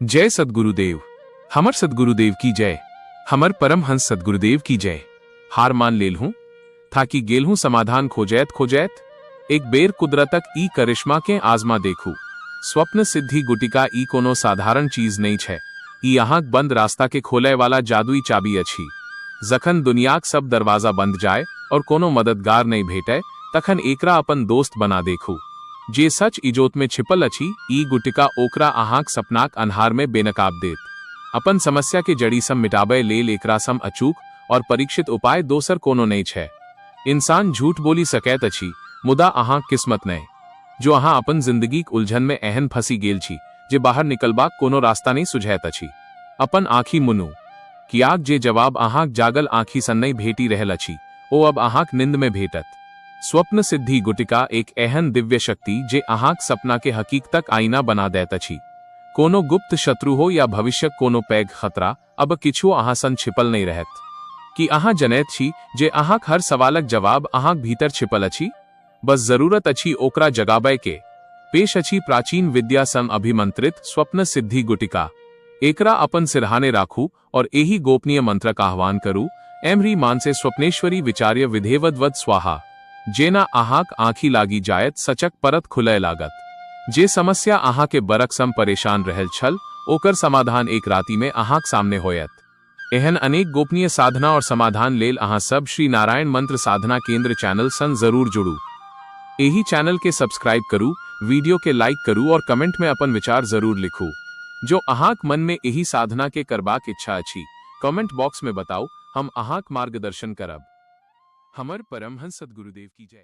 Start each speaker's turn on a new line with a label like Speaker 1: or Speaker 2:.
Speaker 1: जय सद्गुरुदेव। हमर सद्गुरुदेव की जय। हमर परमहंस सद्गुरुदेव की जय। हार मान लेलहुँ, थाकि गेलहुँ समाधान खोजैत खोजैत। एक बेर कुदरतक ई करिश्मा के आजमा देखू। स्वप्न सिद्धि गुटिका ई कोनो साधारण चीज नहि छै। ई अहाँक बंद रास्ता के खोलय वाला जादुई चाबी अछि। जखन दुनियाक सब दरवाजा बंद जाय और कोनो मददगार नहि भेटय, तखन एकरा अपन दोस्त बना देखू। जे सच इजोत में छिपल अछि, ई गुटिका ओकरा अहाँक सपनाक अन्हार में बेनकाब देत। अपन समस्या के जड़ी सम मिटाबय लेल एकरा सम अचूक और परीक्षित उपाय दोसर कोनो नहि छै। इंसान झूठ बोली सकैत अछि, मुदा अहाँक किस्मत नहि। जो अहाँ अपन जिंदगीक उलझन में एहन फंसी गेल छी जे बाहर निकलबाक कोनो रास्ता नहि सुझैत अछि, अपन आँखि मुनू। कियाक जे जवाब अहाँक जागल आँखि सन नहि भेटि रहल अछि, ओ अब अहाँक निंद में भेटत। स्वप्न सिद्धि गुटिका एक एहन दिव्य शक्ति जे अहाँक सपना के हकीकतक आईना बना दैत अछि। कोनो गुप्त शत्रु हो या भविष्यक कोनो पैघ खतरा, अब किछु अहाँ सन छिपल नहि रहत। कि अहाँ जनैत छी जे अहाँक हर सवालक जवाब अहाँक भीतर छिपल अछि? बस जरूरत अछि ओकरा जगाबय के। पेश अछि प्राचीन विद्या सं अभिमंत्रित स्वप्न सिद्धि गुटिका। एकरा अपन सिरहाने राखू और एहि गोपनीय मंत्रक आह्वान करू: ऐं ह्रीं मानसे स्वप्नेश्वरी विचार्य विधेवद्वद स्वाहा। जेना अहाँक आँखि लागि जायत, सचक परत खुलय लागत। जे समस्या अहाँ के बरख सम परेशान रहल छल, ओकर समाधान एक राति में अहाँक सामने होयत। एहन अनेक गोपनीय साधना और समाधान लेल अहाँ सब श्री नारायण मंत्र साधना केंद्र चैनल सन जरूर जुड़ू। एहि चैनल के सब्सक्राइब करू, वीडियो के लाइक करू और कमेंट में अपन विचार जरूर लिखू। जो अहाँक मन में एहि साधना के करबाक इच्छा अछि, कमेंट बॉक्स में बताउ, हम अहाँक मार्गदर्शन करब। हमर परमहंस सद्गुरुदेव की जय।